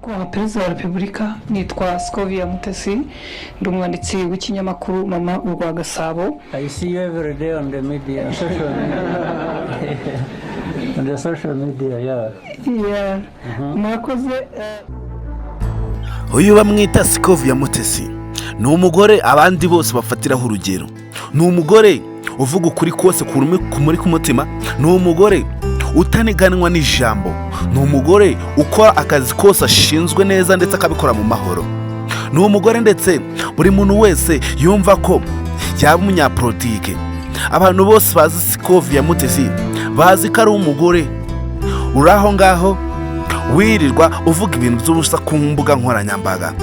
Nyakubahwa Perezida wa Repubulika, nitwa Scovia Mutesi, ndi umwanditsi w'ikinyamakuru Mama Urwa Gasabo. I see you every day on the media, social media. On the social media, yeah. Yeah. Murakoze. Uyu bamwita Scovia Mutesi, ni umugore abandi bose bafatiraho urugero. Ni umugore uvuga ukuri kose kumuri ku mutima. Ni umugore utaniganwa n'ijambo. Ni umugore ukora akazi kose ashinzwe neza, ndetse akabikora mu mahoro. Ni umugore ndetse buri muntu wese yumva ko yaba umunyapolitike. Abantu bose bazi Scovia Mutesi bazi ko ari umugore uri aho ngaho wirirwa uvuga ibintu by'ubusa ku mbuga nkoranyambaga,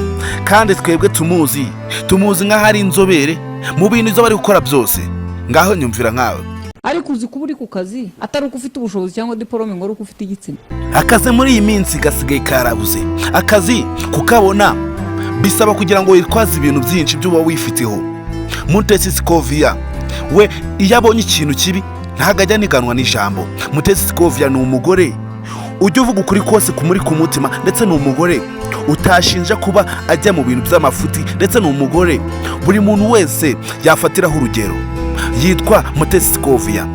kandi twebwe tumuzi nk'aho ari inzobere mu bintu ibyo bari gukora byose. Ngaho nyumvira nkawe. Ariko uzi kuba uri ku kazi atari uko ufite ubushobozi cyangwa diporome, ngo ari uko ufite igitsina. Akazi muri iyi minsi gasigaye karabuze. Akazi kukabona bisaba kugira ngo witwaze ibintu byinshi by'uba wifiteho. Mutesi Scovia we, iyo abonye ikintu kibi ntabwo ajya aniganwa n'ijambo. Mutesi Scovia ni umugore ujya uvuga ukuri kose kumuri ku mutima, ndetse ni umugore utashinja kuba ajya mu bintu by'amafuti, ndetse ni umugore buri muntu wese yafatiraho urugero. Yitwa Mutesi Scovia,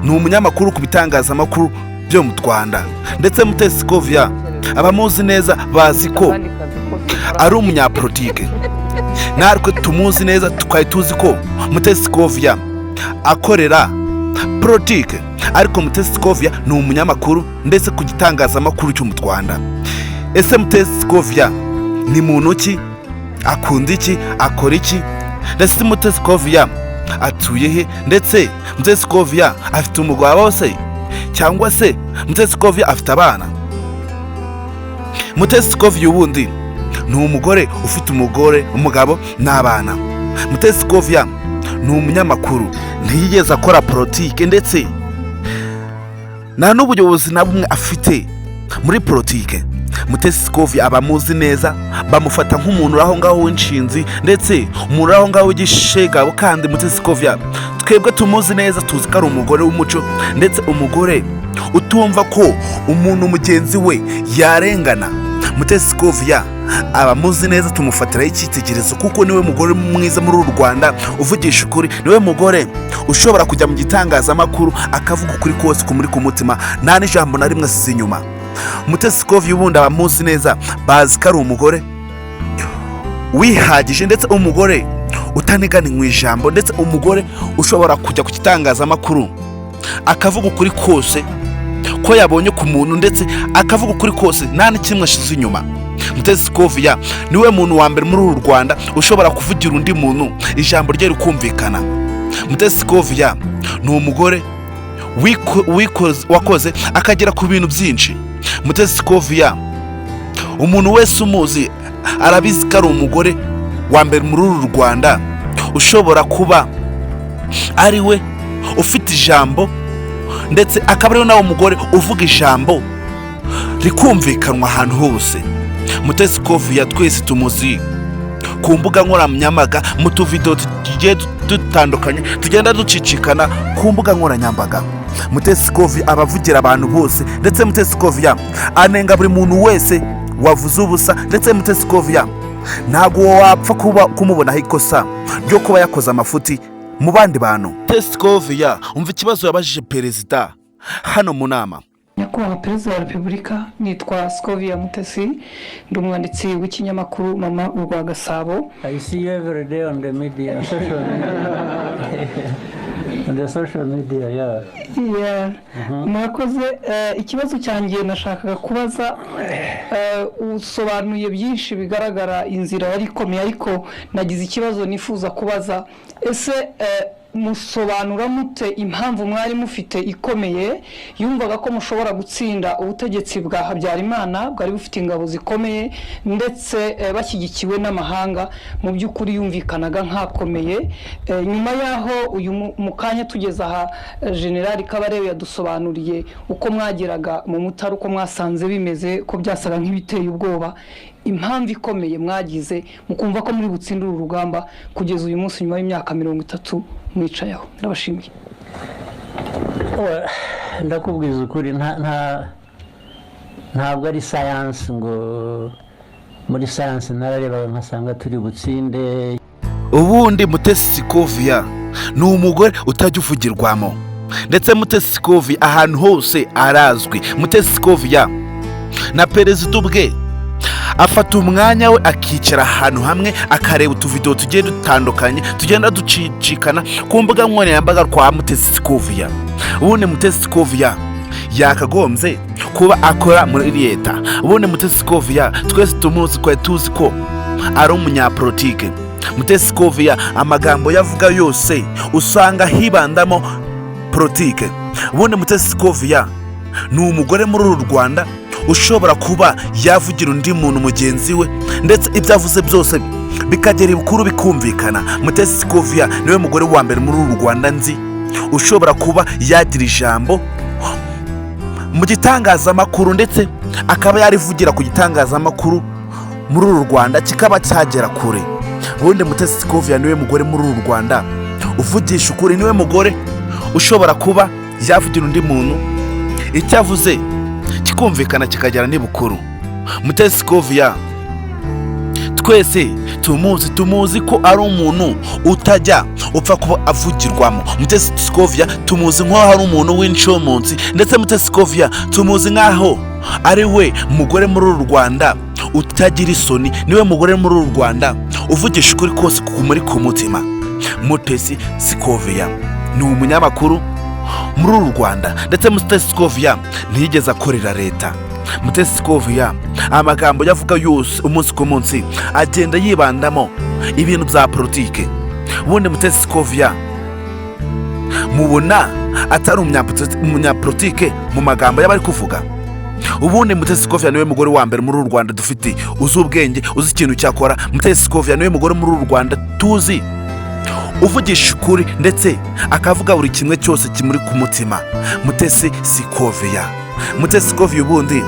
ni umunyamakuru ku bitangazamakuru byo mu Rwanda. Ndetse Mutesi Scovia, abamuzi neza bazi ko Akandi kazi kose ukora. ari umunyapolitike. Natwe tumuzi neza twari tuzi ko Mutesi Scovia akorera politike, ariko Mutesi Scovia ni umunyamakuru, ndetse ku gitangazamakuru cyo mu Rwanda. Ese Mutesi Scovia ni muntu ki? Akunda iki? Akora iki? Ndetse Mutesi Scovia atuye he? Ndetse Mutesi Scovia afite umugabo se, cyangwa se Mutesi Scovia afite abana? Mutesi Scovia ubundi ni umugore ufite umugore, umugabo n'abana. Mutesi Scovia ni umunyamakuru, ntiyigeze akora politike, ndetse nta n'ubuyobozi na bumwe afite muri politike. Mutesi Scovia, abamuzi neza bamufata nk'umuntu uri aho ngaho w'inshinzi, ndetse umuntu uri aho ngaho w'igishegabo. Kandi Mutesi Scovia twebwe tumuzi neza, tuzi ko ari umugore w'umuco, ndetse umugore utumva ko umuntu mugenzi we yarengana. Mutesi Scovia, abamuzi neza tumufatiraho icyitegererezo, kuko niwe mugore mwiza muri uru Rwanda uvugisha ukuri. Niwe mugore ushobora kujya mu gitangazamakuru akavuga ukuri kose kumuri ku mutima, nta n'ijambo na rimwe asize inyuma. Mutesi Scovia ubundi abamuzi neza bazi ko ari umugore wihagije, ndetse umugore utaniganwa ijambo, ndetse umugore ushobora kujya ku gitangazamakuru akavuga ukuri kose ko yabonye ku muntu, ndetse akavuga ukuri kose nta n'ikimwe ashize inyuma. Mutesi Scovia niwe muntu wa mbere muri uru Rwanda ushobora kuvugira undi muntu, ijambo rye rikumvikana. Mutesi Scovia ni umugore wakoze akagera ku bintu byinshi. Mutesi Scovia, umuntu wese umuzi arabizi ko ari umugore wa mbere muri uru Rwanda ushobora kuba ari we ufite ijambo, ndetse akaba ariwe nawe mugore uvuga ijambo rikumvikanwa ahantu hose. Mutesi Scovia twese tumuzi ku mbuga nkoranyambaga, mu tuvidewo tugiye dutandukanye tugenda ducicikana ku mbuga nkoranyambaga. Mutesi Scovia aba avugira abantu bose, ndetse Mutesi Scovia anenga buri muntu wese wavuze ubusa. Ndetse Mutesi Scovia ntabwo wapfa kuba kumubonaho ikosa ryo kuba yakoze amafuti mu bandi bantu. Mutesi Scovia, umva ikibazo yabajije perezida hano mu nama. Nyakubahwa Perezida wa Repubulika, nitwa Scovia Mutesi, ndi umwanditsi w'ikinyamakuru Mama Urwa Gasabo. I see you every day on the media, social media. On the social media, yeah. Yeah. Murakoze. Ikibazo cyanjye nashakaga kubaza, usobanuye byinshi bigaragara, inzira yari ikomeye, ariko nagize ikibazo nifuza kubaza: ese musobanura mute impamvu mwari mufite ikomeye yumvaga ko mushobora gutsinda ubutegetsi bwa Habyarimana bwari bufite ingabo zikomeye, ndetse bashyigikiwe n'amahanga, mu by'ukuri yumvikanaga nk'akomeye? Nyuma y'aho uyu mu kanya tugeze aha, Generali Kabarebe yadusobanuriye uko mwageraga mu Mutara, uko mwasanze bimeze, ko byasaga nk'ibiteye ubwoba. Impamvu ikomeye mwagize mukumva ko muri butsinde uru rugamba kugeza uyu munsi, nyuma y'imyaka 30 mwicayeho? Ndabashimiye. Well, ndakubwiza ukuri, nta Ntabwo ari sayansi, ngo muri sayansi nararebaga nkasanga turi butsinde. Ubundi Mutesi Scovia ni umugore utajya uvugirwamo, ndetse Mutesi Scovia ahantu hose arazwi. Mutesi Scovia na perezida ubwe afata umwanya we akicara ahantu hamwe, akareba utuvidewo tugiye dutandukanye tugenda ducicikana ku mbuga nkoranyambaga kwa Mutesi Scovia. Ubundi Mutesi Scovia yakagombye kuba akora muri leta. Ubundi Mutesi Scovia twese tumuzi, twari tuzi ko ari umunyapolitike. Mutesi Scovia amagambo yavuga yose usanga hibandamo politike. Ubundi Mutesi Scovia ni umugore muri uru Rwanda ushobora kuba yavugira undi muntu mugenzi we, ndetse ibyo avuze byose bikagera ibukuru bikumvikana. Mutesi Scovia niwe mugore wa mbere muri uru Rwanda nzi ushobora kuba yagira ijambo mu gitangazamakuru, ndetse akaba yarivugira ku gitangazamakuru muri uru Rwanda kikaba cyagera kure. Ubundi Mutesi Scovia niwe mugore muri uru Rwanda uvugisha ukuri, niwe mugore ushobora kuba yavugira undi muntu, icyo avuze kikumvikana kikagera n'ibukuru. Mutesi Scovia twese tumuzi ko ari umuntu utajya upfa kuba avugirwamo. Mutesi Scovia tumuzi nk'aho ari umuntu w'incomunsi, ndetse Mutesi Scovia tumuzi nk'aho ari we mugore muri uru Rwanda utagira isoni, niwe mugore muri uru Rwanda uvugisha ukuri kose kumuri ku mutima. Mutesi Scovia ni umunyamakuru muri uru Rwanda, ndetse Mutesi Scovia ntiyigeze akorera leta. Mutesi Scovia amagambo yavuga yose umunsi ku munsi agenda yibandamo ibintu bya politike. Ubundi Mutesi Scovia mubona atari umunyapolitike mu magambo y'abari kuvuga. Ubundi Mutesi Scovia niwe mugore wa mbere muri uru Rwanda dufite uzi ubwenge, uzi ikintu cyakora. Mutesi Scovia niwe mugore muri uru Rwanda tuzi uvugisha ukuri, ndetse akavuga buri kimwe cyose kimuri ku mutima. Mutesi Scovia, Mutesi Scovia, ubundi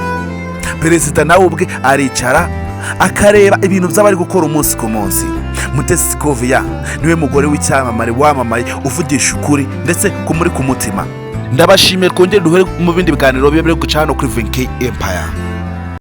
perezida nawe ubwe aricara akareba ibintu by'abari gukora umunsi ku munsi. Mutesi Scovia niwe mugore w'icyamamare wamamaye uvugisha ukuri ndetse kumuri ku mutima. Ndabashimiye, twongere duhere mu bindi biganiro bibe biri guca hano kuri Venke Empire.